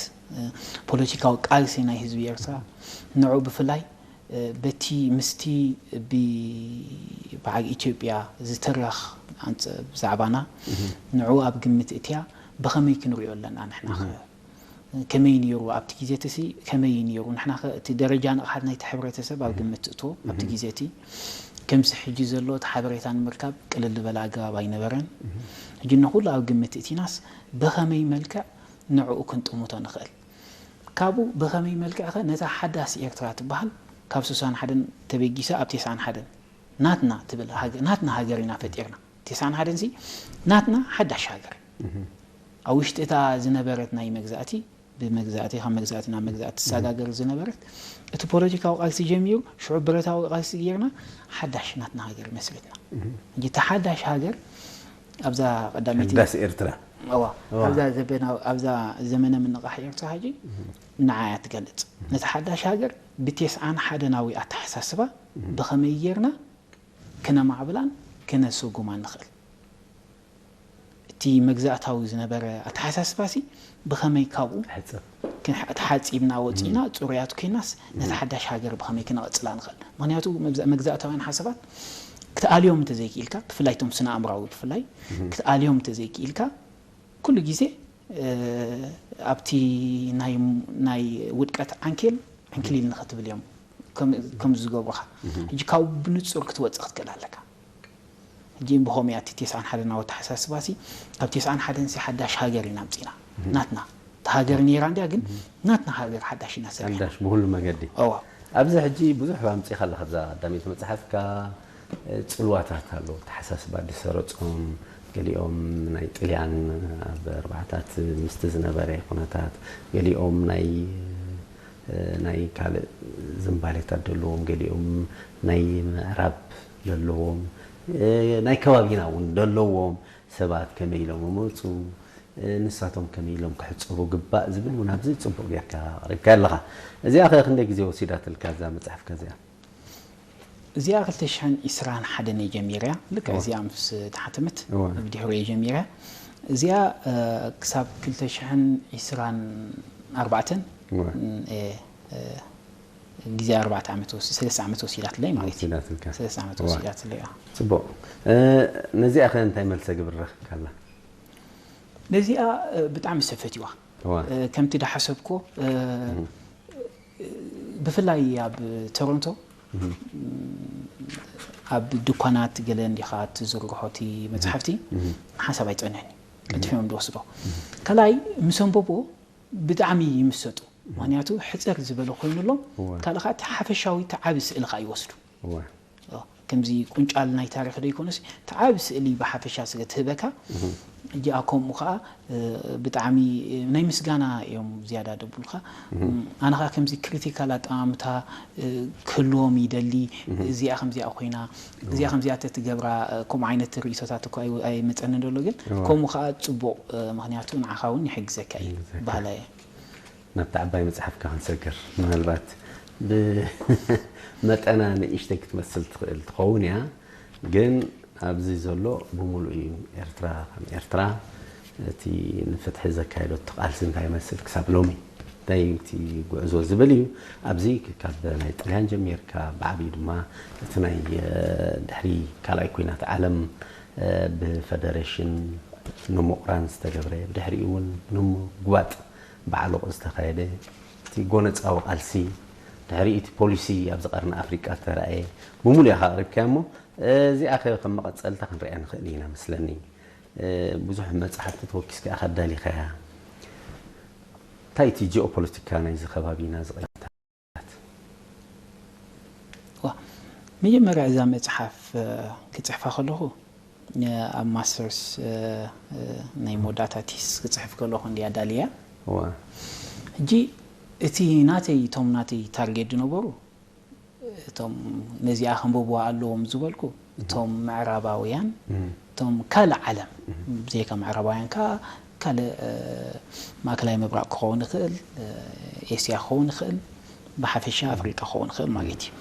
ፖለቲካዊ ቃልሲ ናይ ህዝቢ ኤርትራ ንዑ ብፍላይ በቲ ምስቲ በዓል ኢትዮጵያ ዝተረኽ ብዛዕባና ንዑ ኣብ ግምት እትያ ብኸመይ ክንሪኦ ኣለና ንሕና ከ ከመይ ነይሩ ኣብቲ ግዜ እቲ ሲ ከመይ እዩ ነይሩ ንሕና ከ እቲ ደረጃ ንቕሓት ናይቲ ሕብረተሰብ ኣብ ግምት ትእትዎ ኣብቲ ግዜ እቲ ከምዚ ሕጂ ዘሎ እቲ ሓበሬታ ንምርካብ ቅልል ዝበለ ኣገባብ ኣይነበረን። ሕጂ ንኹሉ ኣብ ግምት እቲናስ ብኸመይ መልክዕ ንዕኡ ክንጥምቶ ንኽእል? ካብኡ ብኸመይ መልክዕ ኸ ነታ ሓዳስ ኤርትራ ትበሃል ካብ ስሳን ሓደን ተበጊሳ ኣብ ቴስዓን ሓደን ናትና ትብል ናትና ሃገር ኢና ፈጢርና። ቴስዓን ሓደን ሲ ናትና ሓዳሽ ሃገር ኣብ ውሽጢ እታ ዝነበረት ናይ መግዛእቲ ብመግዛእቲ ካብ መግዛእቲ ናብ መግዛእቲ ትሰጋገር ዝነበረት እቲ ፖለቲካዊ ቃልሲ ጀሚሩ ሽዑ ብረታዊ ቃልሲ ጌርና ሓዳሽ ናትና ሃገር መስሪትና። ሕጂ እታ ሓዳሽ ሃገር ኣብዛ ቀዳመይቲ ሓዳስ ኤርትራ እዋ ኣብዛ ዘበናዊ ኣብዛ ዘመነ ምንቓሕ ኤርትራ ሕጂ ንዓያ ትገልጽ። ነቲ ሓዳሽ ሃገር ብቴስዓን ሓደናዊ ኣተሓሳስባ ብኸመይ ጌርና ክነማዕብላን ክነስጉማን ንኽእል? እቲ መግዛእታዊ ዝነበረ ኣተሓሳስባሲ ብኸመይ ካብኡ ተሓፂብና ወፂእና ፅሩያት ኮይናስ ነቲ ሓዳሽ ሃገር ብኸመይ ክነቐፅላ ንኽእል? ምክንያቱ መግዛእታውያን ሓሳባት ክትኣልዮም እንተዘይክኢልካ ብፍላይ ቶም ስነ ኣእምራዊ ብፍላይ ክትኣልዮም እንተዘይክኢልካ ኩሉ ግዜ ኣብቲ ናይ ውድቀት ዓንኬል ዕንክሊል ንኸትብል እዮም ከም ዝገብሩኻ። ሕጂ ካብኡ ብንፁር ክትወፅእ ክትክእል ኣለካ። ሕጂ ብኸምኡ እያ እቲ ተስዓን ሓደን ኣተሓሳስባ ሲ፣ ካብ ተስዓን ሓደን ሲ ሓዳሽ ሃገር ኢና ኣምጺና። ናትና። እታ ሃገር ነይራ እንድያ፣ ግን ናትና ሃገር ሓዳሽ ኢና ሰሪሕና። ሓዳሽ ብኹሉ መገዲ። እዋ። ኣብዚ ሕጂ ብዙሕ ኣምጺኻ ኣለኻ ኣብዛ ቀዳመይቲ መጽሓፍካ፣ ጽልዋታት ኣለዉ። ኣተሓሳስባ ዝሰረጾም፣ ገሊኦም ናይ ጥልያን ኣብ ኣርባዓታት ምስቲ ዝነበረ ኩነታት፣ ገሊኦም ናይ፣ ናይ ካልእ ዝንባሌታት ዘለዎም፣ ገሊኦም ናይ ምዕራብ ዘለዎም፣ ናይ ከባቢና እውን ዘለዎም ሰባት ከመይ ኢሎም ይመጹ፣ ንሳቶም ከመይ ኢሎም ክሕጸቡ ግባእ ዝብል እውን ኣብዚ ጽቡቕ ጌርካ ኣቕሪብካ ኣለኻ። እዚኣ ኸ ክንደይ ግዜ ወሲዳትልካ እዛ መጽሓፍካ እዚኣ? እዚኣ ክልተ ሽሕን ዕስራን ሓደን እየ ጀሚረያ። ልክዕ እዋ። እዚኣ ምስ ተሓተመት እዋ። ብድሕሪኡ እየ ጀሚረያ። እዚኣ፣ እ፣ ክሳብ ክልተ ሽሕን ዕስራን ኣርባዕተን እዋ። እ፣ እ፣ ግዜ ኣርባዕተ ዓመት ወስ-፣ ሰለስተ ዓመት ወሲዳትለይ ማለት እዩ። ወሲዳትልካ። ሰለስተ ዓመት እዋ። ወሲዳትለይ፣ እዋ። ጽቡቕ። እ፣ ነዚኣ ኸ እንታይ መልሰ ግብሪ ረኺብካላ? ነዚኣ፣ እ፣ ብጣዕሚ ሰብ ፈትዋ። እዋ። እ፣ ከምቲ ዳሓሰብኮ፣ እ፣ እህ። ብፍላይ ኣብ ቶሮንቶ፣ እህ። ኣብ ድኳናት ገለ እንዲኻ ትዝርግሖ እቲ መጽሓፍቲ፣ እህ። ሓንሳብ ኣይጸንሕን እዩ። እህ። ቀልጢፎም እዮም ዝወስዶ። እህ። ካልኣይ፣ ምስ ኣንበብዎ ብጣዕሚ ይምሰጡ። እህ። ምኽንያቱ ሕጽር ዝበለ ኮይኑሎም፣ እዋ። ካልእ ከኣ እቲ ሓፈሻዊ እቲ ዓቢ ስእሊ ከኣ ይወስዱ። እዋ። ኦ፣ ከምዚ ቁንጫል ናይ ታሪኽ ዶ ይኮነስ፣ እቲ ዓቢ ስእሊ ብሓፈሻ ስለ ትህበካ፣ እህ። ሕጂ ኣብ ከምኡ ከኣ፣ እ፣ ብጣዕሚ፣ እ፣ ናይ ምስጋና እዮም ዝያዳ ደብሉኻ። እህ። እም፣ ኣነ ከኣ ከምዚ ክሪቲካል ኣጠማምታ፣ እ፣ ክህልዎም ይደሊ። እህ። እዚኣ ከምዚኣ ኮይና፣ እዚኣ እዋ። ከምዚኣ ተትገብራ፣ እ፣ ከምኡ ዓይነት ርእይቶታት እኮ ኣይ-፣ ኣይመጸንን ዘሎ፣ ግን እዋ። ከምኡ ከኣ ጽቡቕ፣ እ፣ ምኽንያቱ ንዓኻ እውን ይሕግዘካ እዩ ይሕግዘካ። በሃላይ እየ። ናብታ ዓባይ መጽሓፍካ ክንሰግር፣ ምናልባት ብመጠና ንእሽተይ ክትመስል ትኽእል ትኸውን እያ፣ ግን ኣብዚ ዘሎ ብምሉእ እዩ። ኤርትራ ከም ኤርትራ እቲ ንፍትሒ ዘካየደቶ ቃልሲ እንታይ ይመስል ክሳብ ሎሚ፣ እንታይ እዩ እቲ ጉዕዞ ዝብል እዩ። ኣብዚ ካብ ናይ ጥልያን ጀሚርካ፣ ብዓብዩ ድማ እቲ ናይ፣ እ፣ ድሕሪ ካልኣይ ኲናት ዓለም፣ እ፣ ብፈደሬሽን ንምቑራን ዝተገብረ፣ ብድሕሪኡ እውን ንምጉባጥ ባዕልቑ ዝተኻየደ፣ እቲ ጎነጻዊ ቃልሲ፣ ድሕሪኡ እቲ ፖሊሲ ኣብዚ ቀርኒ ኣፍሪቃ ዝተራእየ፣ ብምሉእ ኢኻ ኣቕሪብካዮ እሞ፣ እዚኣ ከ ከም መቐጸልታ ክንሪኣ ንኽእል ኢና መስለኒ። እ፣ ብዙሕ መጻሕፍቲ ተወኪስካ ኢኻ ኣዳሊኻያ። እንታይ እቲ ጂኦፖለቲካ ናይዚ ከባቢና ዝቐይር? ዋ፣ መጀመርያ እዛ መጽሓፍ፣ እ፣ ክጽሕፋ ከለኹ፣ እ፣ ኣብ ማስተርስ፣ እ፣ እ፣ ናይ መወዳእታ ቲስ ክጽሕፍ ከለኹ እንድያ ዳልያ። ዋ። ሕጂ እቲ ናተይ፣ እቶም ናተይ ታርጌት ዝነበሩ፣ እቶም ነዚኣ ከንብብዋ ኣለዎም ዝበልኩ፣ እቶም ምዕራባውያን፣ እም። እቶም ካልእ ዓለም፣ እም። ብዘይካ ምዕራባውያን ከኣ ካልእ፣ እ፣ ማእከላይ ምብራቕ ክኸውን ይኽእል፣ እ፣ ኤስያ ክኸውን ይኽእል፣ ብሓፈሻ ኣፍሪቃ ክኸውን ይኽእል ማለት እዩ።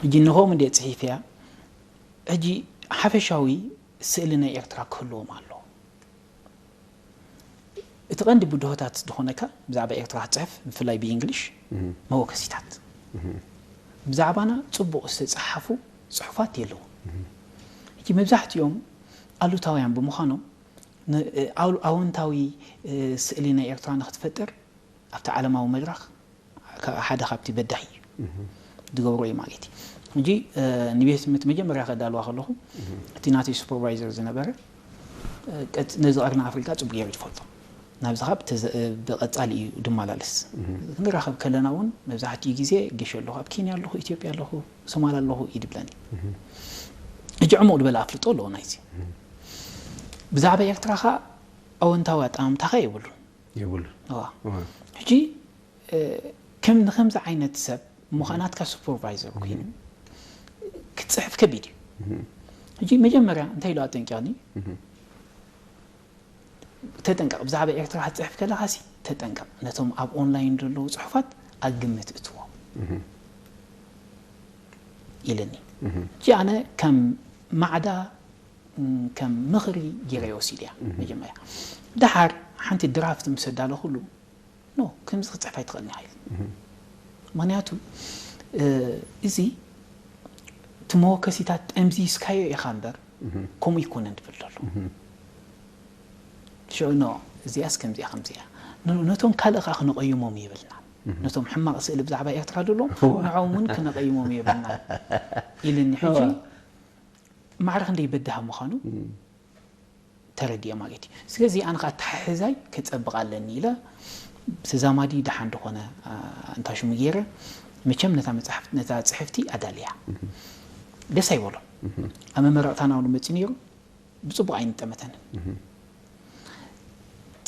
ሕጂ ንኸም እንደ ጽሒፍያ፣ ሕጂ ሓፈሻዊ ስእሊ ናይ ኤርትራ ክህልዎም ኣለዎ። እቲ ቀንዲ ብድሆታት ዝኾነካ ብዛዕባ ኤርትራ ክትጽሕፍ፣ ብፍላይ ብኢንግሊሽ፣ እህ። መወከሲታት። እህ። ብዛዕባና ጽቡቕ ዝተጻሓፉ ጽሑፋት የለውን። እህ። ሕጂ መብዛሕትኦም ኣሉታውያን ብምዃኖም፣ ን-፣ ኣው-፣ ኣወንታዊ፣ እ፣ ስእሊ ናይ ኤርትራ ንኽትፈጥር ኣብቲ ዓለማዊ መድረኽ ከ-፣ ሓደ ካብቲ በዳሂ እዩ። እህ። ዝገብሮ እዩ ማለት እዩ። ሕጂ፣ እ፣ ንቤት ትምህርቲ መጀመርያ ከዳልዋ ከለኹ፣ እህ። እቲ ናተይ ሱፐርቫይዘር ዝነበረ፣ እ፣ ቀጽ-፣ ነዚ ቀርኒ ኣፍሪቃ ጽቡቅ ገይሩ ዝፈልጦ። ናብዚ ካብ ተዘ-፣ እ፣ ብቐጻሊ እዩ ድመላለስ። እህ። ክንራኸብ ከለና እውን መብዛሕትኡ ግዜ ገሽ ኣለኹ፣ ኣብ ኬንያ ኣለኹ፣ ኢትዮጵያ ኣለኹ፣ ሶማል ኣለኹ እዩ ድብለኒ። እህ። ሕጂ ዕሙቕ ዝበለ ኣፍልጦ ኣለዎ ናይዚ። እህ። ብዛዕባ ኤርትራ ኸኣ ኣወንታዊ ኣጠማምታ ኸኣ የብሉን። የብሉን። እዋ። እዋ። ሕጂ፣ እ፣ ከም ንኸምዚ ዓይነት ሰብ እሞ ኸኣ እህ። ናትካ ሱፐርቫይዘር እህ። ኮይኑ ክትጽሕፍ ከቢድ እዩ። እህ። ሕጂ መጀመርያ እንታይ ኢሉ ኣጠንቂቕኒ? እህ። ተጠንቀቕ፣ ብዛዕባ ኤርትራ ክትጽሕፍ ከለኻሲ ተጠንቀቕ፣ ነቶም ኣብ ኦንላይን ዘለዉ ጽሑፋት ኣብ ግምት እትዎም እህ። ኢልኒ። እህ። ሕጂ ኣነ ከም ማዕዳ፣ ም፣ ከም ምኽሪ ገይረ ወሲደያ እህ። መጀመርያ። ደሓር ሓንቲ ድራፍት ምስ ኣዳለኹሉ፣ ኖ፣ ከምዚ ክትጽሕፍ ኣይትኽእልን ኢኻ ኢሉ። እህ። ምኽንያቱ፣ እ፣ እዚ እቲ መወከሲታት ጠምዚዝካዮ ኢኻ እምበር፣ እህ። ከምኡ ኣይኮነን ትብል ዘሎ። እህ። ሽዑ፣ ኖ፣ እዚኣስ ከምዚኣ፣ ከምዚኣ። ን-፣ ነቶም ካልእ ከኣ ክነቐይሞም የብልናን። እህ። ነቶም ሕማቕ ስእሊ ብዛዕባ ኤርትራ ዘለዎም፣ እዋ። ንዖም እውን ክነቐይሞም የብልናን ኢልኒ። ሕጂ፣ እዋ። ማዕረ ክንደይ በዳህ ምዃኑ ተረዲኦ ማለት እዩ። ስለዚ ኣነ ከዓ ኣተሓሕዛይ ከጸብቕ ኣለኒ ኢለ ተዛማዲ ደሓን ዝኾነ፣ አ፣ እንታሽሙ ገይረ፣ መቸም ነታ መጽሓፍ፣ ነታ ጽሕፍቲ ኣዳልያ። ደስ ኣይበሎን። ኣብ መመረቕታና እውን መጺኡ ነይሩ፣ ብጽቡቕ ኣይንጠመተንን።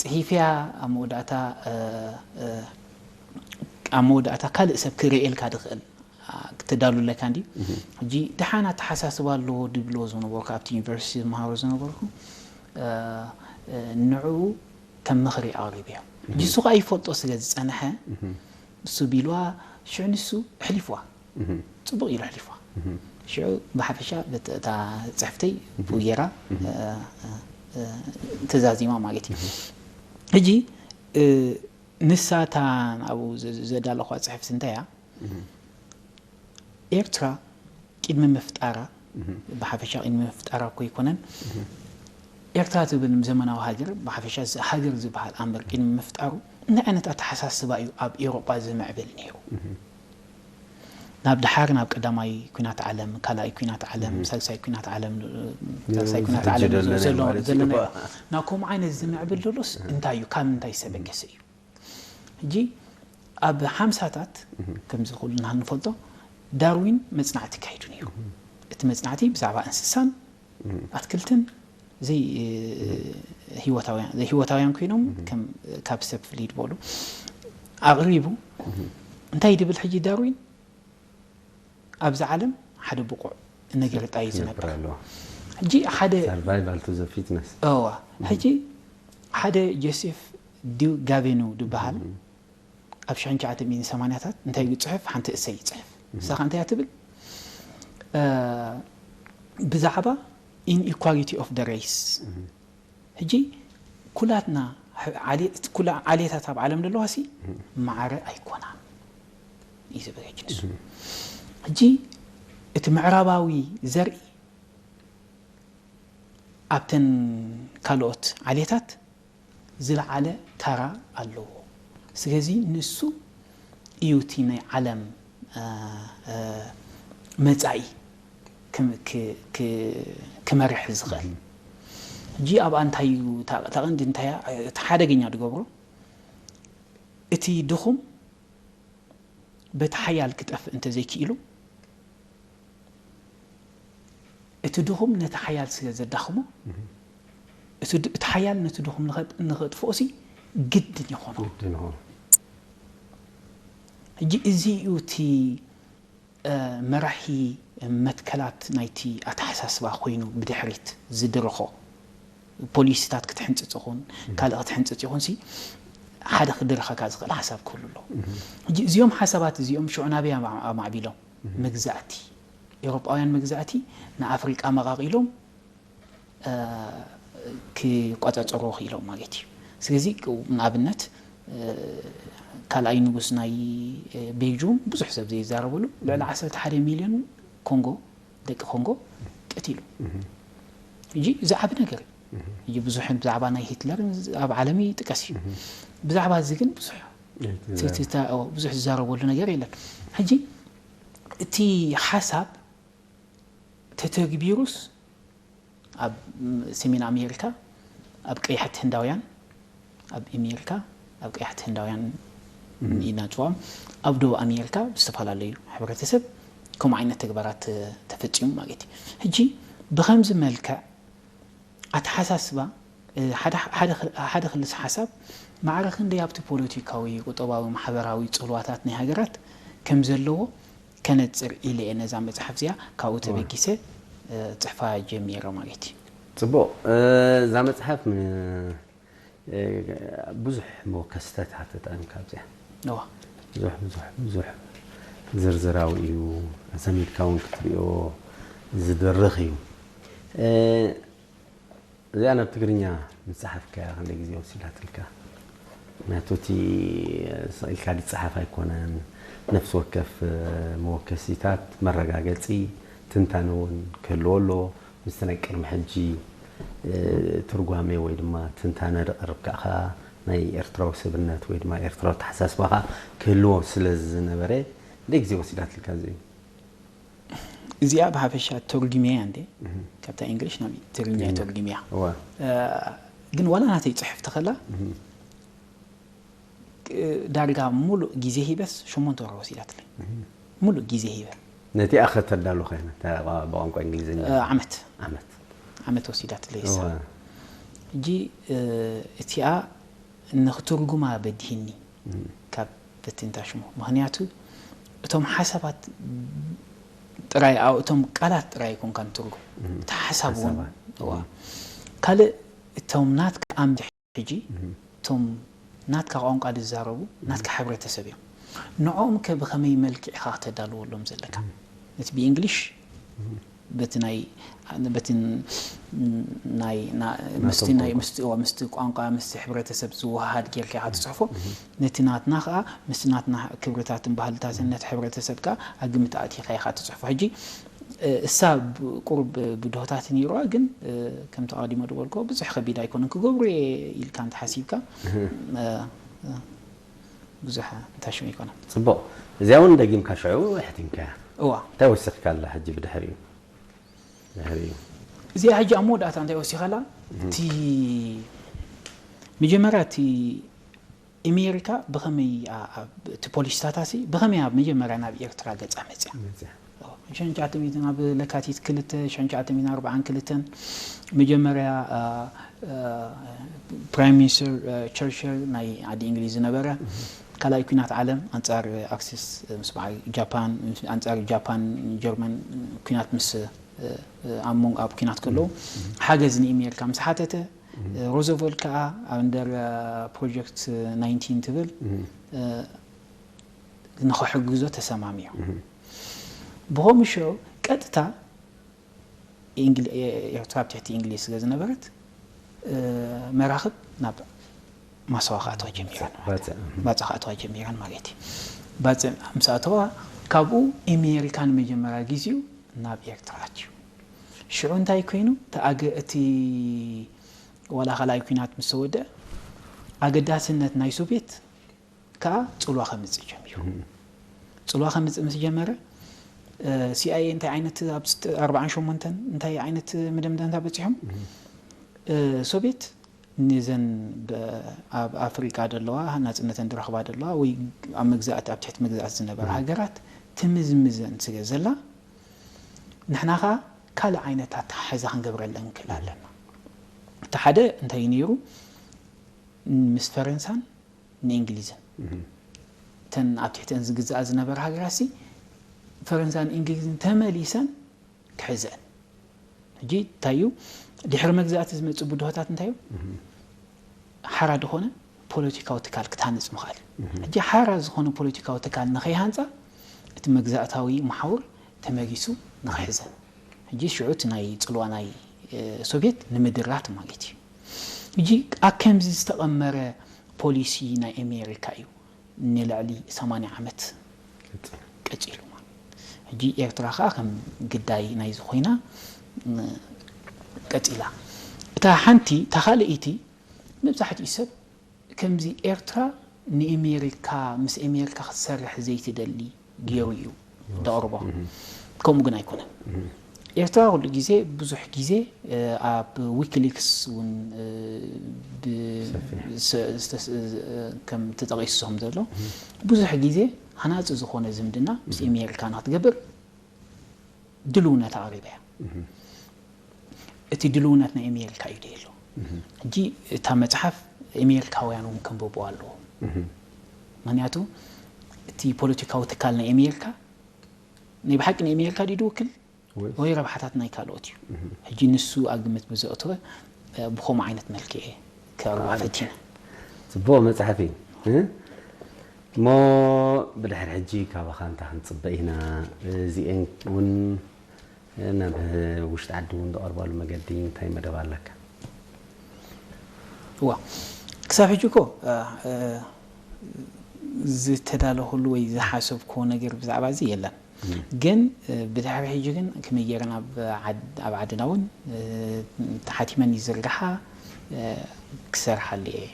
ጽሒፍያ ኣብ መወዳእታ፣ እ፣ እ፣ ኣብ መወዳእታ ካልእ ሰብ ክርእየልካ ድኽእል፣ አ፣ ክተዳሉ ኣለካ እንዲ። ሕጂ ደሓን ኣተሓሳስባ ኣለዎ ድብልዎ ዝነበርኩ፣ ኣብቲ ዩኒቨርሲቲ ዝመሃሮ ዝነበርኩ፣ እ፣ እ፣ ንዕኡ ከም ምኽሪ ኣቕሪብዮ። ሕጂ እሱ ኸኣ ይፈልጦ ስለ ዝጸንሐ፣ እሱ ቢልዋ፣ ሽዑ ንሱ ኣሕሊፍዋ። ጽቡቕ ኢሉ ኣሕሊፍዋ። ሽዑ ብሓፈሻ በቲ፣ እታ ጽሕፍተይ ብኡ ጌራ፣ እ፣ እ፣ እ፣ ተዛዚማ ማለት እዩ። ሕጂ፣ እ፣ ንሳ እታ ኣብኡ ዘ-፣ ዘዳለኹዋ ጽሕፍቲ እንታይ እያ? ኤርትራ ቅድሚ ምፍጣራ፣ ብሓፈሻ ቅድሚ ምፍጣራ እኮ ኣይኮነን፣ ኤርትራ ትብል ዘመናዊ ሃገር፣ ብሓፈሻ ዝ-፣ ሃገር ዝበሃል ኣምበር ቅድሚ ምፍጣሩ እንታይ ዓይነት ኣተሓሳስባ እዩ ኣብ ኤውሮጳ ዝምዕብል ነይሩ? ናብ ደሓር ናብ ቀዳማይ ኲናት ዓለም፣ ካልኣይ ኲናት ዓለም፣ ሳልሳይ ኲናት ዓለም፣ ሳልሳይ ኲናት ዓለም ዘሎ፣ ማለት እዩ። ናብ ከምኡ ዓይነት ዝምዕብል ዘሎስ እንታይ እዩ? ካብ ምንታይ ዝተበገሰ እዩ? ሕጂ ኣብ ሓምሳታት፣ ከምዚ ኩልና ንፈልጦ፣ ዳርዊን መጽናዕቲ ካይዱ ነይሩ። እቲ መጽናዕቲ ብዛዕባ እንስሳን ኣትክልትን ዘይ-፣ ህይወታውያን፣ ዘይህይወታውያን ኮይኖም ከም ካብ ሰብ ፍልይ ዝበሉ ኣቕሪቡ። እንታይ ድብል ሕጂ ዳርዊን? ኣብዚ ዓለም ሓደ ብቑዕ ነገር ጥራይ እዩ ዝነብር። ሕጂ ሓደ survival to the fittest። እዋ፣ ሕጂ ሓደ ጆሴፍ ዲ ጋቬኑ ዝበሃል ኣብ ሽሕን ትሽዓተ ሚእትን ሰማንያታት እንታይ እዩ ዝጽሕፍ? ሓንቲ እሰይ ይጽሕፍ። ንሳ ኸ እንታይ እያ ትብል? እ፣ ብዛዕባ inequality of the race። ሕጂ ኩላትና ሕ-፣ ዓሌ-፣ ኩላ ዓሌታት ኣብ ዓለም ዘለዋ ሲ ማዕረ ኣይኮናን እዩ ዝብል ሕጂ ንሱ። ሕጂ እቲ ምዕራባዊ ዘርኢ ኣብተን ካልኦት ዓሌታት ዝለዓለ ታራ ኣለዎ። ስለዚ ንሱ እዩ እቲ ናይ ዓለም፣ እ፣ እ፣ መጻኢ ክም-፣ ክ-፣ ክ-፣ ክመርሕ ዝኽእል። ሕጂ ኣብኣ እንታይ እዩ፣ እታ፣ እታ ቀንዲ እንታይ እያ፣ እቲ ሓደገኛ ዝገብሮ፣ እቲ ድኹም በቲ ሓያል ክጠፍእ እንተዘይክኢሉ፣ እቲ ድኹም ነቲ ሓያል ስለ ዘዳኽሞ፣ እቲ ድ-፣ እቲ ሓያል ነቲ ድኹም ንኸ-፣ ንኸጥፍኦ ሲ ግድን ይኾኖ። ግድን ይኾኖ። ሕጂ እዚ እዩ እቲ፣ እ፣ መራሒ መትከላት ናይቲ ኣተሓሳስባ ኮይኑ ብድሕሪት ዝድርኾ። ፖሊሲታት ክትሕንጽጽ ይኹን፣ ካልእ ክትሕንጽጽ ይኹን ሲ፣ ሓደ ክድርኸካ ዝኽእል ሓሳብ ክህሉ ኣለዎ። ሕጂ እዚኦም ሓሳባት እዚኦም ሽዑ ናበይ ኣማ-፣ ኣማዕቢሎም? መግዛእቲ። ኤውሮጳውያን መግዛእቲ ንኣፍሪቃ መቓቒሎም፣ እ፣ ክቆጻጸርዎ ክኢሎም ማለት እዩ። ስለዚ ንኣብነት፣ እ፣ ካልኣይ ንጉስ ናይ፣ እ፣ ቤልጁም ብዙሕ ሰብ ዘይዛረበሉ ልዕሊ ዓሰርተ ሓደ ሚልዮን ኮንጎ፣ ደቂ ኮንጎ ቀቲሉ። ሕጂ እዚ ዓቢ ነገር እዩ። ሕጂ ብዙሕ ብዛዕባ ናይ ሂትለር ኣብ ዓለም ይጥቀስ እዩ። ብዛዕባ እዚ ግን ብዙሕ ኣይተዛረበ። ትትታ-፣ ኦ፣ ብዙሕ ዝዛረበሉ ነገር የለን። ሕጂ እቲ ሓሳብ ተተግቢሩስ ኣብ ሰሜን ኣሜሪካ፣ ኣብ ቀያሕቲ ህንዳውያን፣ ኣብ ኣሜሪካ፣ ኣብ ቀያሕቲ ህንዳውያን ኢና ንፅውዖም፣ ኣብ ደቡብ ኣሜሪካ ብዝተፈላለዩ ሕብረተሰብ ከምኡ ዓይነት ተግባራት ተፈፂሙ ማለት እዩ። ሕጂ ብኸምዚ መልክዕ ኣተሓሳስባ፣ እ፣ ሓደ፣ ሓደ፣ ሓደ ክልስ ሓሳብ ማዕረ ክንደይ ኣብቲ ፖለቲካዊ፣ ቁጠባዊ፣ ማሕበራዊ ፅልዋታት ናይ ሃገራት ከም ዘለዎ ከነጽር ኢለ እየ ነዛ መጽሓፍ እዚኣ ካብኡ ተበጊሰ፣ እ፣ ጽሕፋ ጀሚረ ማለት እዩ። ጽቡቕ። እ፣ እዛ መጽሓፍ ምን-፣ እ፣ ብዙሕ መወከስታት ሓተታ እዮም ካብዚኣ። እዋ። ብዙሕ፣ ብዙሕ፣ ብዙሕ ዝርዝራዊ እዩ። ኣዛሚድካ እውን ክትሪኦ ዝድርኽ እዩ። እ፣ እዚኣ ናብ ትግርኛ ምስ ጸሓፍካያ ክንደይ ግዜ ወሲዳትልካ? ምኽንያቱ እቲ ስቕ ኢልካ ዝጸሓፍ ኣይኮነን። ነፍሲ ወከፍ መወከሲታት መረጋገጺ ትንታነ እውን ክህልዎ ኣለዎ። ምስቲ ናይ ቅድሚ ሕጂ ትርጓሜ ወይ ድማ ትንታነ ዘቕርብ ከኣ ናይ ኤርትራዊ ሰብነት ወይ ድማ ኤርትራዊ ኣተሓሳስባ ከኣ ክህልዎ ስለ ዝነበረ ክንደይ ግዜ ወሲዳትልካ እዚኣ? እዚኣ ብሓፈሻ ተርጉምያ እንዴ፣ ካብታ እንግሊሽ ናብ ትግርኛ ተርጉምያ። ግን ዋላ ናተይ ጽሕፍቲ ከላ ዳርጋ ሙሉእ ግዜ ሂበስ ሸሞንተ ወርሒ ወሲዳትለይ። ሙሉእ ግዜ ሂበ። ነቲኣ ከተዳሉ ኮይና ብቋንቋ እንግሊዝኛ። ዓመት ዓመት ዓመት ወሲዳትለይ እሳ። ሕጂ እቲኣ ንክትርጉማ በዲህኒ ካብ በትንታ ሽሙ። ምክንያቱ እቶም ሓሳባት ጥራይ፣ እቶም ቃላት ጥራይ ኣይኮንካን ትርጉም፣ እቲ ሓሳብ እውን። ካልእ እቶም ናትካ ኣምዲ ሕጂ እቶም ናትካ ቋንቋ ዝዛረቡ፣ ናትካ ሕብረተሰብ እዮም። ንዕኦም ከ ብኸመይ መልክዕ ኢኻ ክተዳልወሎም ዘለካ? ነቲ ብእንግሊሽ በቲ ናይ በቲ ናይ ምስቲ ናይ ምስቲ ቋንቋ ምስቲ ሕብረተሰብ ዝወሃሃድ ጌርካ ኢኻ ትፅሕፎ። ነቲ ናትና ከዓ ምስቲ ናትና ክብርታትን ባህልታትን ነቲ ሕብረተሰብ ከዓ ኣብ ግምት ኣእቲኻ ኢኻ ትፅሕፎ። ሕጂ እሳ ቁሩብ ብድሆታት ነይርዋ፣ ግን ከምቲ ኣቐዲሞ ዝበልኮ ብዙሕ ከቢድ ኣይኮነን። ክገብሮ እየ ኢልካ እንተሓሲብካ ብዙሕ እንታሽም ኣይኮነን። ፅቡቕ። እዚኣ እውን ደጊምካ ሽዑ ኣሕቲምካያ። እዋ እንታይ ወሲኽካላ ሕጂ ብድሕሪኡ? ድሕሪኡ እዚኣ ሕጂ ኣብ መወዳእታ እንታይ ወሲኸላ? እቲ መጀመርያ እቲ ኣሜሪካ ብኸመይ እቲ ፖሊሲታታሲ ብኸመይ ኣብ መጀመርያ ናብ ኤርትራ ገፃ መፅያ? ሸንሻዓተ ሚእትን ኣብ ለካቲት ክልተ ሸንሻዓተ ሚእትን ኣርባዓን ክልተን መጀመርያ ፕራይም ሚኒስትር ቸርችል ናይ ዓዲ እንግሊዝ ዝነበረ ካልኣይ ኩናት ዓለም ኣንፃር ኣክሲስ ምስ በዓል ጃፓን ኣንፃር ጃፓን ጀርመን ኩናት ምስ ኣብ መንጎ ኣብ ኩናት ከለዉ ሓገዝ ንኣሜሪካ ምስ ሓተተ ሮዘቨልት ከዓ ኣንደር ፕሮጀክት ናይንቲን ትብል ንክሕግዞ ተሰማሚዑ። ብኸምኡ ሽዑ ቀጥታ ኤርትራ ኣብ ትሕቲ እንግሊዝ ስለ ዝነበረት መራኽብ ናብ ማሰዋ ክኣትዋ ጀሚረን ማለት ባጽዕ ክኣትዋ ጀሚረን ማለት እዩ። ባጽዕ ምስ ኣተዋ ካብኡ ኣሜሪካ ንመጀመርያ ግዜኡ ናብ ኤርትራ ኣትዩ። ሽዑ እንታይ ኮይኑ እቲ ዋላ ካልኣይ ኲናት ምስ ተወድአ ኣገዳስነት ናይ ሶቭየት ከኣ ጽልዋ ከምጽእ ጀሚሩ። ጽልዋ ከምጽእ ምስ ጀመረ ሲኣይኤ እንታይ ዓይነት ኣብ ኣርባዓን ሸሞንተን እንታይ ዓይነት መደምደምታ በጺሖም? ሶቭየት ንዘን ኣብ ኣፍሪቃ ዘለዋ ናጽነተን ዝረኽባ ዘለዋ ወይ ኣብ መግዛእቲ ኣብ ትሕቲ መግዛእቲ ዝነበራ ሃገራት ትምዝምዘን ስለ ዘላ ንሕና ከኣ ካልእ ዓይነት ኣተሓሕዛ ክንገብረለን ንክእል ኣለና። እቲ ሓደ እንታይ እዩ ነይሩ? ምስ ፈረንሳን ንእንግሊዝን እተን ኣብ ትሕተን ዝግዛኣ ዝነበራ ሃገራትሲ ፈረንሳን እንግሊዝን ተመሊሰን ክሕዘን። ሕጂ እንታይ እዩ ድሕሪ መግዛእቲ ዝመፁ ብድሆታት እንታይ እዩ ሓራ ዝኾነ ፖለቲካዊ ትካል ክትሃንፅ ምኽኣል። ሕጂ ሓራ ዝኾነ ፖለቲካዊ ትካል ንኸይሃንፃ እቲ መግዛእታዊ መሓውር ተመጊሱ ንኽሕዘን። ሕጂ ሽዑ እቲ ናይ ፅልዋ ናይ ሶቭየት ንምድራት ማለት እዩ። ሕጂ ኣብ ከምዚ ዝተቐመረ ፖሊሲ ናይ ኣሜሪካ እዩ ንልዕሊ ሰማንያ ዓመት ቀፂሉ ማለት። ሕጂ ኤርትራ ከዓ ከም ግዳይ ናይዚ ኮይና ቀፂላ። እታ ሓንቲ እታ ካልኣይቲ መብዛሕትኡ ሰብ ከምዚ ኤርትራ ንኣሜሪካ ምስ ኣሜሪካ ክትሰርሕ ዘይትደሊ ገይሩ እዩ ዘቕርቦ። ከምኡ ግን ኣይኮነን። ኤርትራ ኩሉ ግዜ ብዙሕ ግዜ ኣብ ዊኪሊክስ እውን ከም ተጠቒሱ ከም ዘሎ ብዙሕ ግዜ ሃናፂ ዝኾነ ዝምድና ምስ ኣሜሪካ ንክትገብር ድልውነት ኣቕሪባ እያ። እቲ ድልውነት ናይ ኣሜሪካ እዩ ደሎ። ሕጂ እታ መፅሓፍ ኣሜሪካውያን እውን ከንብቡ ኣለዎ። ምክንያቱ እቲ ፖለቲካዊ ትካል ናይ ኣሜሪካ ናይ ብሓቂ ናይ ኣሜሪካ ድዩ ዝውክል ወይ ረብሓታት ናይ ካልኦት እዩ። ሕጂ ንሱ ኣብ ግምት ብዘእተወ ብኸምኡ ዓይነት መልክዕ ከቕርባ ፈቲነ። ፅቡቕ መፅሓፍ እዩ። እሞ ብድሕሪ ሕጂ ካባኻ እንታይ ክንፅበ ኢና? እዚኤን እውን ናብ ውሽጢ ዓዲ እውን ዝቐርባሉ መገዲ እንታይ መደብ ኣለካ? እዋ ክሳብ ሕጂ እኮ ዝተዳለኹሉ ወይ ዝሓሰብክዎ ነገር ብዛዕባ እዚ የለን። ግን ብድሕሪ ሕጂ ግን ከመይ ገይረ ናብ ዓድና እውን ተሓቲመን ይዝርግሓ ክሰርሓሉ እየ።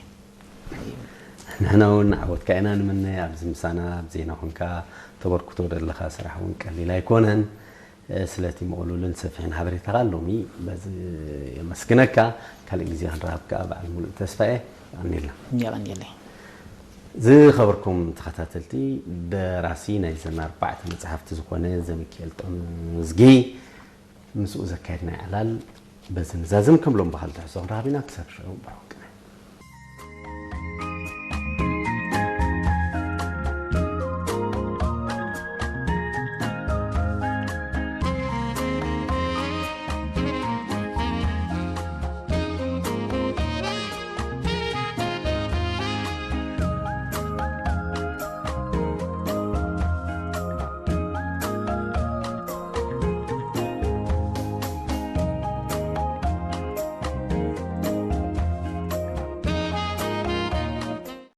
ንሕና እውን ዓወትካ ኢና ንምነ። ኣብዚ ምሳና ኣብ ዜና ኮንካ ተበርክቶ ዘለካ ስራሕ እውን ቀሊል ኣይኮነን። ስለቲ ምቕሉልን ሰፊሕን ሓበሬታኻ ሎሚ በዚ የመስግነካ። ካልእ ግዜ ክንረኸብ ከኣ በዓል ሙሉእ ተስፋ እየ። የቐንየልና። የቐንየለይ። ዝኸበርኩም ተኸታተልቲ፣ ደራሲ ናይዘን ኣርባዕተ መጽሓፍቲ ዝኾነ ዘሚካኤል ጥዑምዝጊ ምስኡ ዘካየድናዮ ዕላል በዚ ንዛዝም። ከም ሎም ብኻልእ ትሕዝቶ ክንረኸብ ኢና። ክሳብ ሽዑ ብሩኽ ቀን።